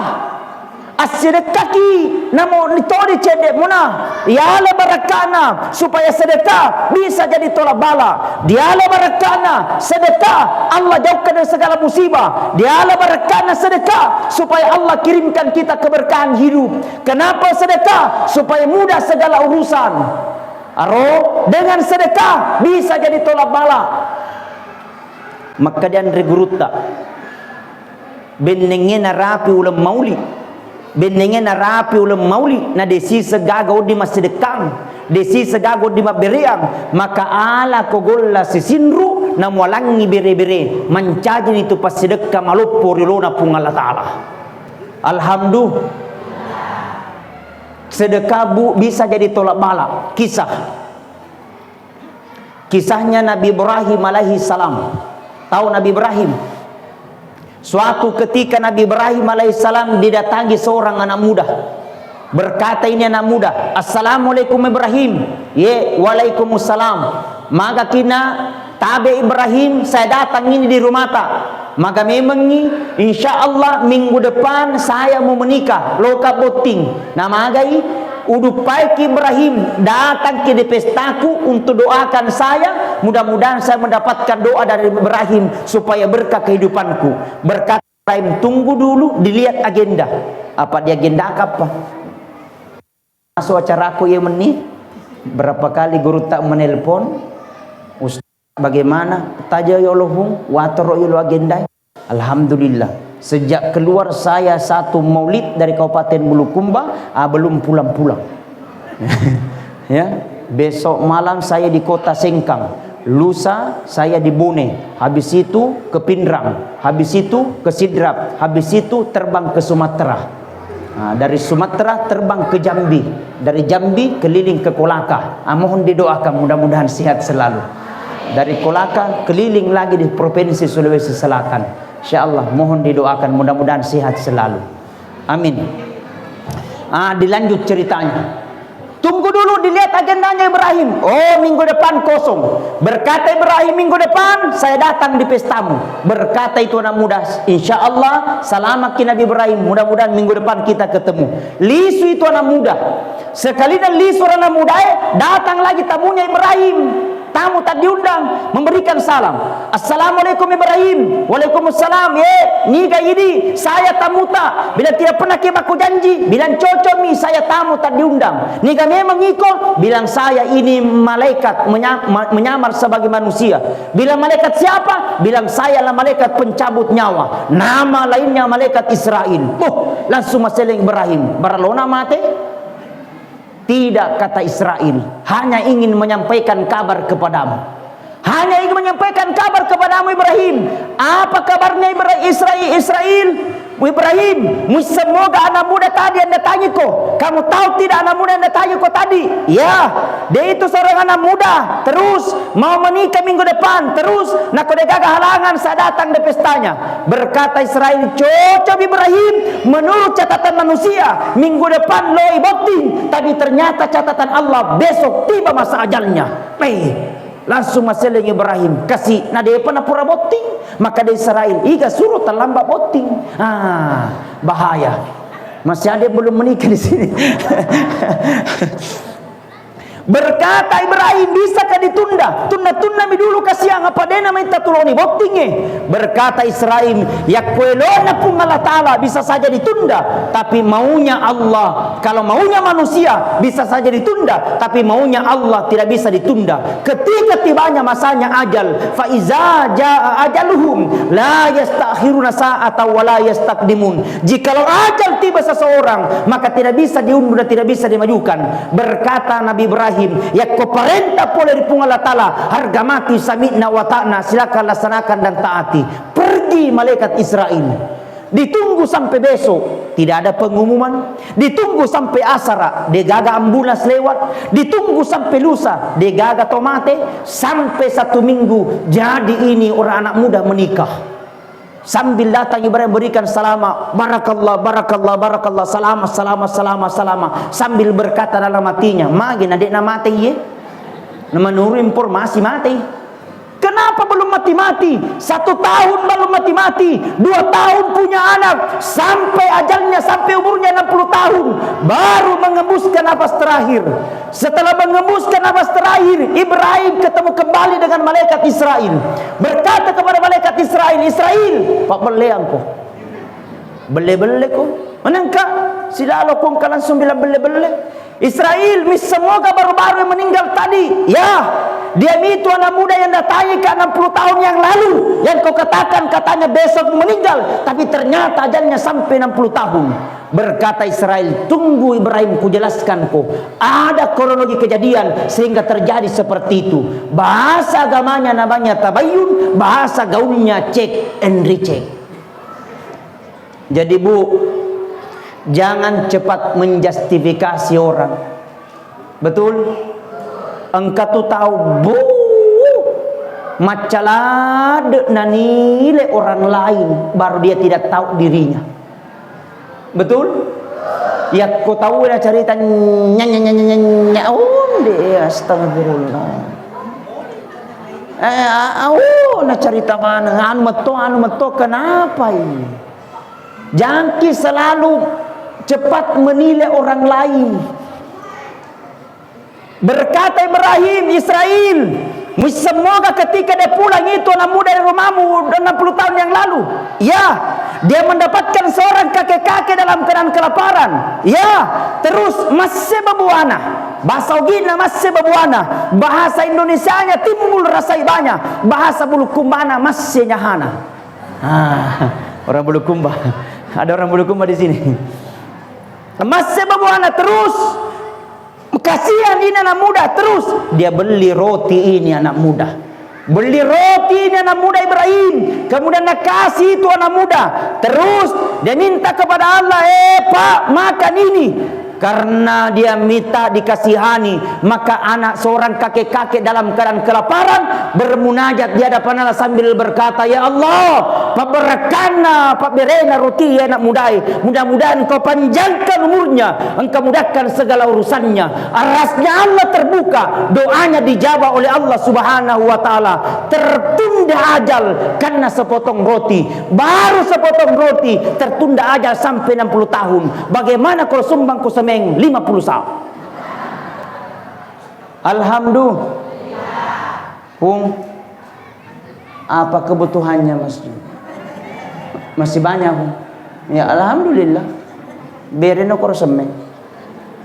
Assidekkaki, namo nitodi cedde muna. Diala barakkana supaya sedekah bisa jadi tolak bala. Diala barakkana sedekah, Allah jauhkan dari segala musibah. Diala barakkana sedekah supaya Allah kirimkan kita keberkahan hidup. Kenapa sedekah? Supaya mudah segala urusan. Aro, dengan sedekah bisa jadi tolak bala. Makkeda anre gurutta, bennengnge narapi uleng mauli, bennengnge narapi uleng mauli, na desiseng gaga wedding massidekkang, desiseng gaga wedding mabbereang, maka alako golla sisinru, namualangngi bere-bere, mancajini tu passidekka maloppo ri olona Puang Allah Ta'ala. Alhamdulillah. Sedekah, Bu, bisa jadi tolak bala. Kisah. Kisahnya Nabi Ibrahim alaihi salam. Tahu Nabi Ibrahim? Suatu ketika Nabi Ibrahim alaihi salam didatangi seorang anak muda. Berkata ini anak muda, "Assalamualaikum Ibrahim." "Ye, waalaikumsalam." "Maga kina tabe Ibrahim, saya datang ini di rumata." Maga memengngi, insya Allah minggu depan saya mau menikah, loka botting. Namagai, uduppaiki Ibrahim, datangki di pestaku untuk doakan saya, mudah-mudahan saya mendapatkan doa dari Ibrahim supaya berkah kehidupanku. Berkata Ibrahim, tunggu dulu, dilihat agenda. Apa di agenda apa? Masuk acaraku iya menni, berapa kali gurutta menelpon, "Ustaz, bagaimana?" Taja yolo hung, watoro yolo agendai. Alhamdulillah, sejak keluar saya satu maulid dari Kabupaten Bulukumba, ah, belum pulang-pulang. Ya, besok malam saya di Kota Sengkang, lusa saya di Bone, habis itu ke Pinrang, habis itu ke Sidrap, habis itu terbang ke Sumatera. Nah, dari Sumatera terbang ke Jambi, dari Jambi keliling ke Kolaka. Ah, mohon didoakan, mudah-mudahan sehat selalu. Dari Kolaka keliling lagi di Provinsi Sulawesi Selatan. Insya Allah, mohon didoakan, mudah-mudahan sehat selalu. Amin. Ah, dilanjut ceritanya. Tunggu dulu, dilihat agendanya Ibrahim. Oh, minggu depan kosong. Berkata Ibrahim, "Minggu depan saya datang di pestamu." Berkata itu anak muda, "Insya Allah, selamat ki Nabi Ibrahim. Mudah-mudahan minggu depan kita ketemu." Lisu itu anak muda. Sekalinya lisu anak muda, eh, datang lagi tamunya Ibrahim. Tamu tak diundang, memberikan salam. "Assalamualaikum Ibrahim." "Waalaikumsalam. Ye, niga idi, saya tamuta. Bilang tidak pernah ki makku janji, bilang cocok mi, saya tamu tak diundang. Niga memang iko?" Bilang, "Saya ini malaikat menya-, ma-, menyamar sebagai manusia." Bilang, "Malaikat siapa?" Bilang, "Saya lah malaikat pencabut nyawa. Nama lainnya malaikat Israel." Boh, langsung maseleng Ibrahim. Baralona mate. "Tidak," kata Israel, "hanya ingin menyampaikan kabar kepadamu. Hanya ingin menyampaikan kabar kepadamu, Ibrahim." "Apa kabarnya Ibra-, Israel, Israel?" "Ibrahim, muissenmoga anak muda tadi yang datangiko? Kamu tahu tidak anak muda yang datangiko tadi?" "Ya, dia itu seorang anak muda. Terus, mau menikah minggu depan. Terus, nako degaga halangan, saya datang di pestanya." Berkata Israel, "Cocok Ibrahim, menurut catatan manusia, minggu depan loi botting, tapi ternyata catatan Allah besok tiba masa ajalnya." Eh, langsung maseleng Ibrahim, kasi na depa napura botting, maka di Israel, "Iga suruh terlambat botting." Ah, bahaya. Masih ada yang belum menikah di sini. Berkata Ibrahim, "Bisakah ditunda? Tunda-tunda mi dulu kasiang, apa dena minta tuloni bottinge." Berkata Israel, "Yakko elona Puang Allah Ta'ala bisa saja ditunda, tapi maunya Allah, kalau maunya manusia bisa saja ditunda, tapi maunya Allah tidak bisa ditunda. Ketika tibanya masanya ajal, fa iza jaa ajaluhum la yastakhiruna sa'atan wa la yastaqdimun." Jikalau ajal tiba seseorang, maka tidak bisa diundur dan tidak bisa dimajukan. Berkata Nabi Ibrahim, "Yakko parenta pole ri Puang Allah Ta'ala, harga mati, sami'na wa ta'na, silakan laksanakan dan taati." Pergi malaikat Israel. Ditunggu sampai besok, tidak ada pengumuman. Ditunggu sampai asara, degaga ambulans lewat. Ditunggu sampai lusa, degaga to mate. Sampai satu minggu, jadi ini orang anak muda menikah. Sambil datang Ibrahim berikan selamat, "Barakallah, barakallah, barakallah, selamat, selamat, selamat, selamat." Sambil berkata dalam hatinya, "Magi na de'na mate iye? Na menurut informasi mate." Kenapa belum mati-mati? Satu tahun belum mati-mati, dua tahun punya anak, sampai ajalnya, sampai umurnya enam puluh tahun, baru mengembuskan napas terakhir. Setelah mengembuskan napas terakhir, Ibrahim ketemu kembali dengan malaikat Israel. Berkata kepada malaikat Israel, "Israel, pabbelleangko." "Belle-belleko?" "Manengka, silalo ko engka langsung bilang belle-belle." "Israel, missemoga baru-baru yang meninggal tadi?" "Ya, dia itu anak muda yang datangi ke enam puluh tahun yang lalu, yang kau katakan katanya besok meninggal, tapi ternyata ajalnya sampai enam puluh tahun." Berkata Israel, "Tunggu Ibrahim, kujelaskan ko. Ada kronologi kejadian sehingga terjadi seperti itu." Bahasa agamanya namanya tabayyun, bahasa gaulnya check and recheck. Jadi, Bu, jangan cepat menjustifikasi orang. Betul? Engka tu tau, Bu, macca ladde nanile orang lain, baru dia tidak tahu dirinya. Betul? Yakko tau na cerita nya, nya, nya, nya, nya, nya, onde, astagfirullah. Eh, a-, a-, oh, na cerita mana? Anu metto, anu metto, kenapa ini? Jangki selalu cepat menilai orang lain. Berkata Ibrahim, "Israel, semoga ketika dia pulang itu anak muda dari rumahmu enam puluh tahun yang lalu, ya, dia mendapatkan seorang kakek-kakek dalam keadaan kelaparan. Ya, terus masse babuana." Bahasa Ogina masse babuana. Bahasa Indonesianya timbul rasa ibanya. Bahasa Bulukumbana masse nyahana. Ah, orang Bulukumba. Ada orang Bulukumba di sini. Masse babuana terus. Kasihan ini anak muda, terus dia beli roti ini anak muda. Beli roti ini anak muda Ibrahim, kemudian nakasi itu anak muda. Terus dia minta kepada Allah, "Eh, Pak, makan ini." Karena dia minta dikasihani, maka anak seorang kakek-kakek dalam keadaan kelaparan bermunajat di hadapan Allah sambil berkata, "Ya Allah, pabberekanna, pabberena roti ya anak mudae. Mudah-mudahan Engkau panjangkan umurnya, Engkau mudahkan segala urusannya." Arasnya Allah terbuka, doanya dijawab oleh Allah Subhanahu wa Ta'ala. Tertunda ajal karena sepotong roti. Baru sepotong roti, tertunda ajal sampai enam puluh tahun. Bagaimana kalau sumbang ku semeng lima puluh sa? Alhamdulillah. Pung, apa kebutuhannya, Mas? Masih banyak, Pung. Ya, alhamdulillah. Bereno koro semeng.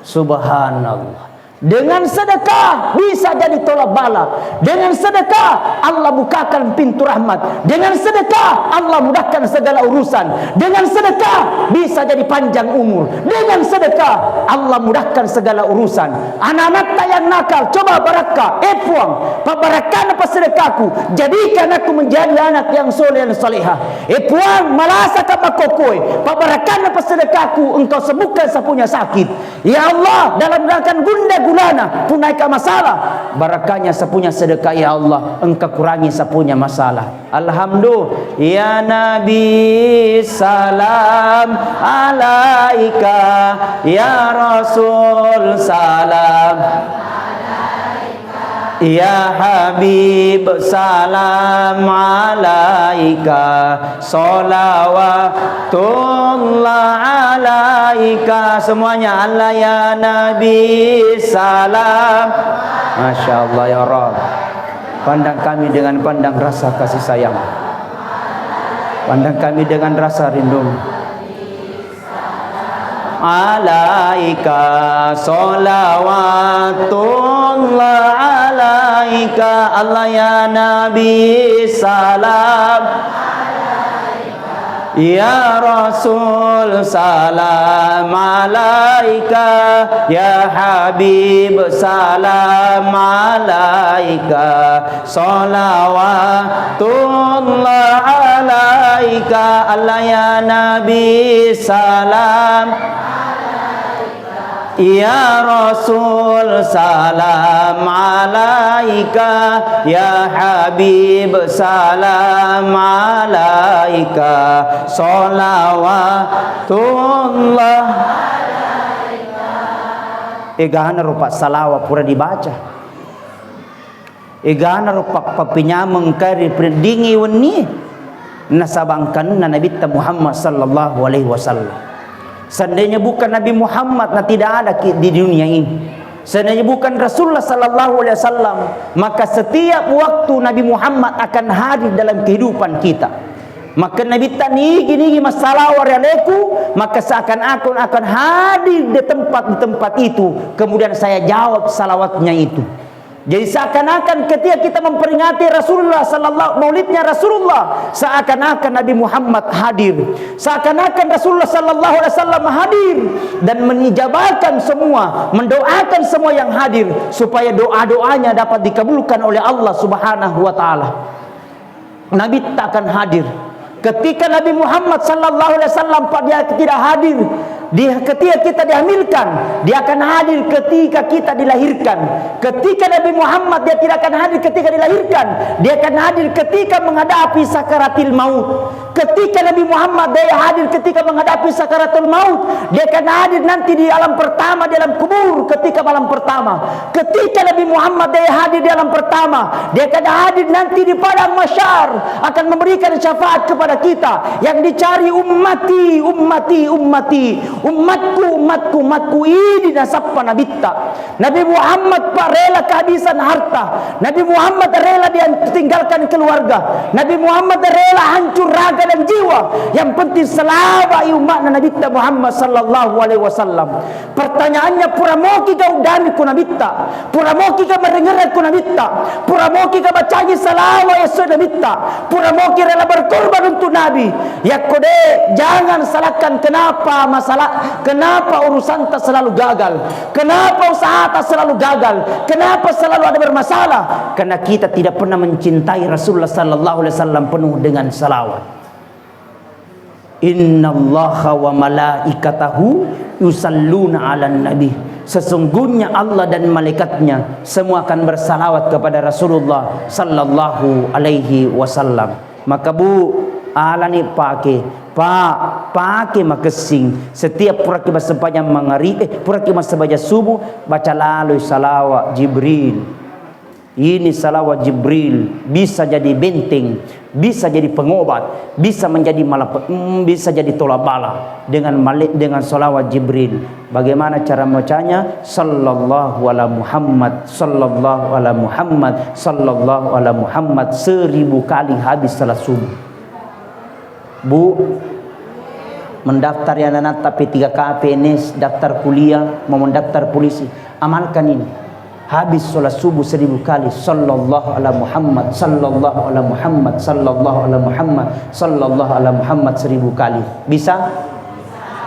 Subhanallah. Dengan sedekah bisa jadi tolak bala. Dengan sedekah Allah bukakan pintu rahmat. Dengan sedekah Allah mudahkan segala urusan. Dengan sedekah bisa jadi panjang umur. Dengan sedekah Allah mudahkan segala urusan. Anak-anakta yang nakal, coba barakka. Eh Puang, pabbarakkanna passedekahku. Jadikan aku menjadi anak yang soleh dan salehah. Eh Puang, malasaka makkokkoe. Pabbarakkanna passedekahku, Engkau sembuhkan sapunya sakit. Ya Allah, dalam rangkan gunda gulana, punaika masalah, barakahnya sapunya sedekah, ya Allah, Engkau kurangi sapunya masalah. Alhamdulillah. Ya Nabi, salam alaika. Ya Rasul, salam. Ya Habib, salam alaika. Salawatullah alaika. Semuanya, Allah ya Nabi, salam. Masya Allah ya Rabb. Pandang kami dengan pandang rasa kasih sayang. Pandang kami dengan rasa rindu. Alaika salawatullah alaika, Allah ya Nabi salam. Ya Rasul salam alaika, ya Habib salam alaika. Salawatullah alaika, Allah ya Nabi salam. Ya Rasul, salam alaika. Ya Habib, salam alaika. Salawatullah. Egana rupa salawat pura dibaca. Egana ro pappapinyameng engka ri peddingngi wennie, nasaba engkanna Nabitta Muhammad sallallahu alaihi wasallam. Seandainya bukan Nabi Muhammad, na tidak ada ki-, di dunia ini. Seandainya bukan Rasulullah sallallahu alaihi wasallam, maka setiap waktu Nabi Muhammad akan hadir dalam kehidupan kita. Maka Nabitta nigi-nigi massalawa ri aleku, maka seakan-akan akan hadir di tempat, di tempat itu, kemudian saya jawab salawatnya itu. Jadi, seakan-akan ketika kita memperingati Rasulullah sallallahu, maulidnya Rasulullah, seakan-akan Nabi Muhammad hadir, seakan-akan Rasulullah sallallahu alaihi wasallam hadir dan menijabahkan semua, mendoakan semua yang hadir supaya doa-doanya dapat dikabulkan oleh Allah Subhanahu wa Ta'ala. Nabitta akan hadir. Ketika Nabi Muhammad sallallahu alaihi wasallam, Pak, dia tidak hadir, di, ketika kita dihamilkan, dia akan hadir ketika kita dilahirkan. Ketika Nabi Muhammad, dia tidak akan hadir ketika dilahirkan, dia akan hadir ketika menghadapi sakaratil maut. Ketika Nabi Muhammad, dia hadir ketika menghadapi sakaratul maut, dia akan hadir nanti di alam pertama, di alam kubur, ketika malam pertama. Ketika Nabi Muhammad, dia hadir di alam pertama, dia akan hadir nanti di padang mahsyar, akan memberikan syafaat kepada kita. Yang dicari ummati, ummati, ummati, umatku, umatku, umatku. Ini nasappa Nabitta. Nabi Muhammad, Pak, rela kehabisan harta. Nabi Muhammad rela dia tinggalkan keluarga. Nabi Muhammad rela hancur raga dan jiwa. Yang penting selamat umatna Nabitta Muhammad sallallahu alaihi wasallam. Pertanyaannya, pura moki ga uddami ku Nabitta? Pura moki ga marengereng ku Nabitta? Pura moki ga bacangi salawa esso Nabitta? Pura moki rela berkorban untuk Nabi? Yakko de, jangan salahkan kenapa masalah, kenapa urusanta selalu gagal, kenapa usahata selalu gagal, kenapa selalu ada bermasalah. Karena kita tidak pernah mencintai Rasulullah sallallahu alaihi wasallam penuh dengan salawat. Innallaha wa malaikatahu yusalluna 'alan nabi. Sesungguhnya Allah dan malaikatnya semua akan bersalawat kepada Rasulullah sallallahu alaihi wasallam. Maka, Bu, alani pake, Pak, pake makessing. Setiap puraki massempajang mangari-, eh, puraki massempajang subuh, baca laloi salawat Jibril. Ini salawat Jibril bisa jadi benteng, bisa jadi pengobat, bisa menjadi malap-, mm, bisa jadi tolak bala dengan male-, dengan salawat Jibril. Bagaimana cara membacanya? Sallallahu ala Muhammad, sallallahu ala Muhammad, sallallahu ala Muhammad, seribu kali habis salat subuh. Bu, mendaftar ya anak-anak, tapi tiga K P N S, daftar kuliah, mau mendaftar polisi, amalkan ini. Habis sholat subuh seribu kali, sallallahu ala Muhammad, sallallahu ala Muhammad, sallallahu ala Muhammad, sallallahu ala Muhammad, seribu kali. Bisa?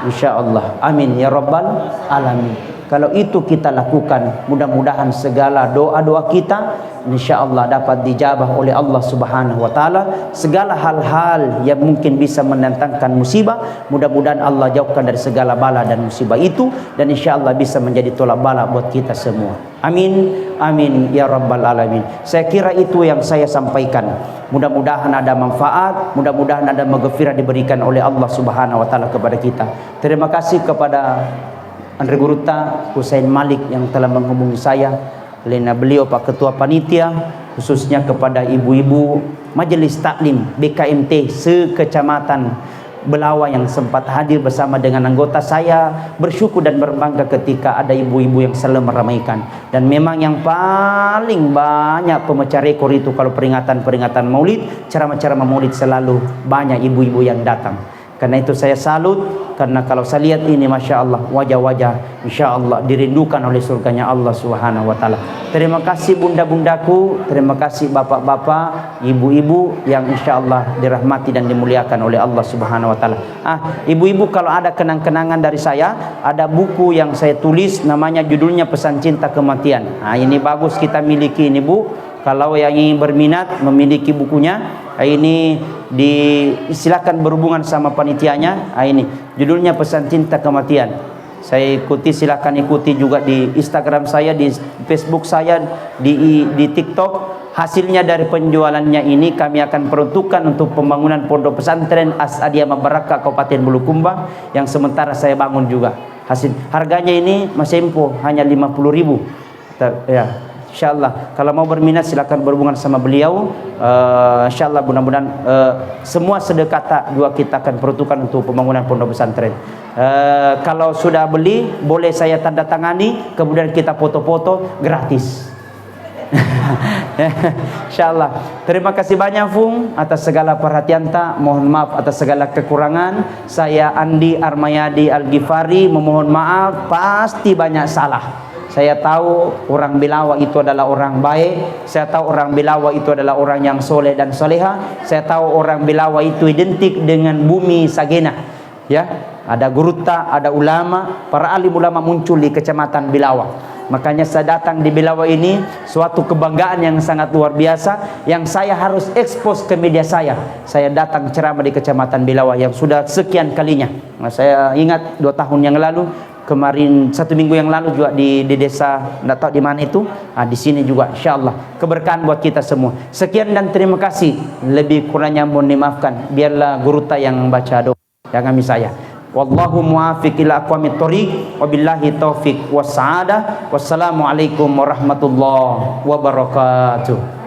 Insya Allah. Amin ya rabbal alamin. Kalau itu kita lakukan, mudah-mudahan segala doa-doa kita, insya Allah, dapat dijabah oleh Allah Subhanahu wa Ta'ala. Segala hal-hal yang mungkin bisa mendatangkan musibah, mudah-mudahan Allah jauhkan dari segala bala dan musibah itu, dan insya Allah bisa menjadi tolak bala buat kita semua. Amin, amin ya rabbal alamin. Saya kira itu yang saya sampaikan. Mudah-mudahan ada manfaat, mudah-mudahan ada maghfirah diberikan oleh Allah Subhanahu wa Ta'ala kepada kita. Terima kasih kepada Anre Gurutta Husain Malik yang telah menghubungi saya, lainnya beliau Pak Ketua Panitia, khususnya kepada ibu-ibu Majelis Taklim B K M T se-Kecamatan Belawa yang sempat hadir bersama dengan anggota saya, bersyukur dan berbangga ketika ada ibu-ibu yang selalu meramaikan. Dan memang yang paling banyak pemecah rekor itu kalau peringatan-peringatan Maulid, ceramah-ceramah Maulid selalu banyak ibu-ibu yang datang. Karena itu saya salut, karena kalau saya lihat ini, Masya Allah, wajah-wajah, insya Allah, dirindukan oleh surganya Allah Subhanahu wa Ta'ala. Terima kasih bunda-bundaku, terima kasih bapak-bapak, ibu-ibu yang insya Allah dirahmati dan dimuliakan oleh Allah Subhanahu wa Ta'ala. Ah, ibu-ibu, kalau ada kenang-kenangan dari saya, ada buku yang saya tulis, namanya judulnya Pesan Cinta Kematian. Nah, ini bagus kita miliki ini, Bu. Kalau yang ingin berminat memiliki bukunya, ini di, silakan berhubungan sama panitianya. Ah, ini judulnya Pesan Cinta Kematian. Saya ikuti, silakan ikuti juga di Instagram saya, di Facebook saya, di, di TikTok. Hasilnya dari penjualannya ini kami akan peruntukkan untuk pembangunan Pondok Pesantren As-Adiyah Mabarakka Kabupaten Bulukumba yang sementara saya bangun juga. Hasil harganya ini, Mas Empo, hanya lima puluh ribu. Ta-, ya, insyaallah, kalau mau berminat, silakan berhubungan sama beliau. Eh, insyaallah, mudah-mudahan, eh, semua sedekah tak juga kita akan peruntukkan untuk pembangunan pondok pesantren. Eh, kalau sudah beli, boleh saya tanda tangani, kemudian kita foto-foto gratis. Insyaallah. Terima kasih banyak, Fung, atas segala perhatian tak. Mohon maaf atas segala kekurangan. Saya Andi Armayadi Al-Ghifari memohon maaf, pasti banyak salah. Saya tahu orang Belawa itu adalah orang baik. Saya tahu orang Belawa itu adalah orang yang soleh dan soleha. Saya tahu orang Belawa itu identik dengan bumi Sagena. Ya, ada gurutta, ada ulama, para alim ulama muncul di Kecamatan Belawa. Makanya saya datang di Belawa ini suatu kebanggaan yang sangat luar biasa, yang saya harus ekspos ke media saya. Saya datang ceramah di Kecamatan Belawa yang sudah sekian kalinya. Nah, saya ingat dua tahun yang lalu, kemarin satu minggu yang lalu juga di, di desa, nggak tahu di mana itu, ah, di sini juga, insyaallah. Keberkahan buat kita semua. Sekian dan terima kasih. Lebih kurangnya mohon dimaafkan. Biarlah gurutta yang baca doa. Jangan saya. Wallahu muwaffiq ila aqwamit thoriq. Wabillahi taufiq wassa'adah. Wassalamualaikum warahmatullahi wabarakatuh.